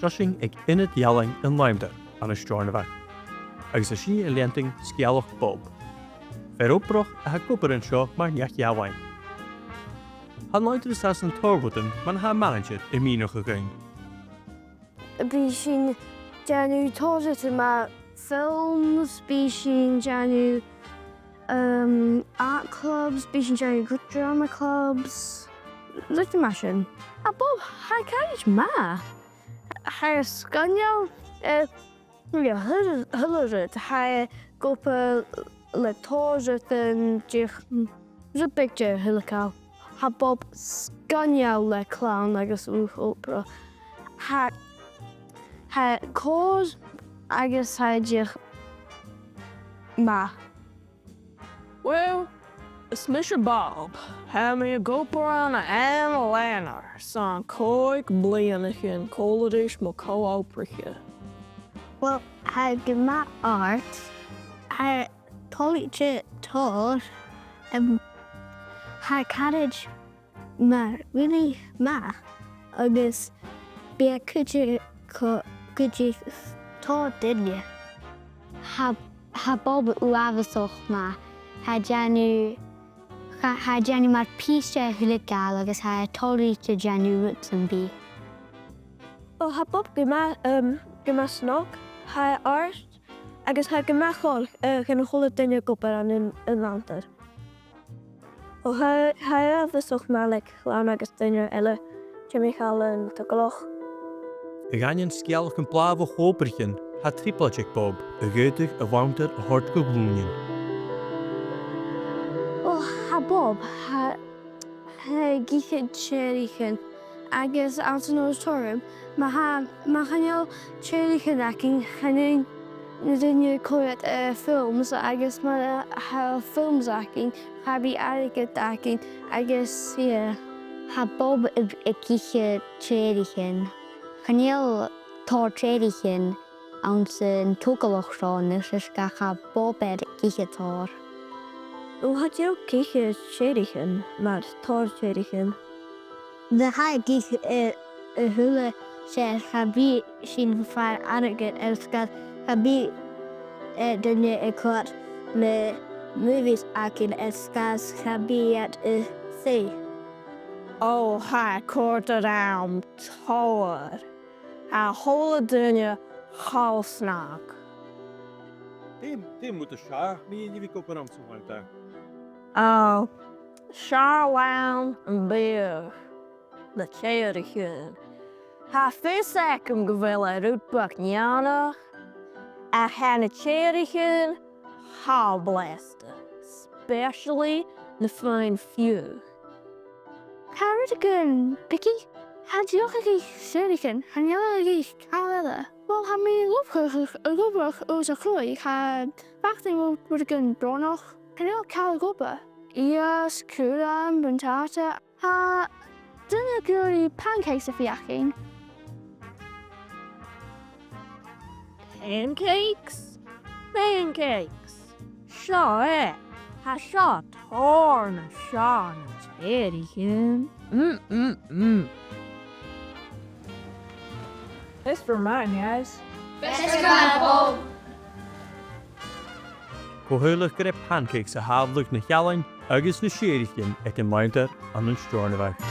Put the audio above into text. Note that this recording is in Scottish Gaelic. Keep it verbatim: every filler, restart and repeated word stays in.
Tha sinn aig Ionad Ealain an Lanntair ann an Steòrnabhagh, agus tha sinn a' leantainn sgeulachd Bob, fear-obrach a tha ag obair an seo mar neach-ealain. Tha an lanntair a' seasamh an toirt rudan mar a tha a' mhanaidsear a' mìneachadh dhuinn. Bidh sinn a' dèanamh tòrr rudan mar films, bidh sinn a' dèanamh, um, art clubs, bidh sinn a' dèanamh drama clubs, rudan mar sin. A Bob, tha e caraid math. Tha e sgoinneil, eh, yeah, a h-uile, a h-uile rud. Tha e ag obair le tòrr rudan, dìreach, mm, rud beag de a h-uile càil. Tha Bob sgoinneil le clann agus uair-obra. Tha, tha e còir agus tha e dìreach math. Well, is mise Bob. Tha mi ag obair ann an Àm Lanntair son còig bliadhnaichean còmhla ris mo cho-obraiche. Well, tha e gu math àrd, tha e toilichte tòrr, um, tha e caraid math, really math, agus bidh e a' cuideachadh, cuideachadh tòrr dhaoine. Tha, tha Bob uabhasach math, tha e a' dèanamh, tha, tha e a' dèanamh mar pìos de a h-uile càil agus tha e toilichte a' dèanamh rud sam bith. Ò, tha Bob gu math, um, gu math snog, tha e àrd, agus tha e gu math còir, eh, chun a h-uile duine ag obair ann an, an Lanntair. Ò, tha, tha e uabhasach math le clann agus daoine eile, timcheall an togalach. A dh'aindeoin sgeulachdan blàth bho cho-obraichean, tha trioblaid aig Bob a dh'fhaodadh a' lanntair a thoirt gu glùinean. Ò, tha Bob, tha, tha e ag ithe tèaraichean, agus anns an òrdaich, ma tha, ma chan eil tèaraichean againn, chan eil na daoine a' coimhead air films, agus ma tha films againn, cha bhi airgead againn, agus, yeah. Tha Bob ag, ag ithe tèaraichean. Chan eil tòrr tèaraichean anns an togalach seo a-nis, is ged a tha Bob air ag ithe tòrr. Ò, chan eil e ag ithe tèaraichean, mar tòrr tèaraichean. Nuair a tha e ag ithe, eh, a h-uile seòrsa, cha bhi sinn a' faighinn airgead air sgàth 's cha bhi, eh, daoine a' coimhead na movies againn air sgàth 's cha bhi iad a' suidhe. Ò, tha e a' còrdadh rium tòrr. Tha a h-uile duine cho snog. Dè, dè am fuaim a tha seo? Nì, nì mi gu bheil an t-àm seo. Ò, seo an t-àm a bhios na tèaraichean. Tha fios agam gu bheil e rud beag neònach, ach tha na tèaraichean cho blasta, especially na fuaim fiadh. Càit a bheil thu, Piggy? Tha e dìreach ag ithe tèaraichean, chan eil e ag ithe càil eile. Well, tha mi ag obair, ag obair os a chruaidh, tha fhaicinn rudeigin brònach, chan eil càil ag obair. Iasg, cùram, buntàta, tha duine ag iarraidh pancakes a bhith againn. Pancakes? Pancakes! Seo e! Tha seo tòrr nas fheàrr na tèaraichean. Mm, mm, mm. This for mine, guys. Best of all. Cò shaoileadh gur e pancakes a thàrladh na h-ealain agus na tèaraichean aig an lanntair ann an Steòrnabhagh.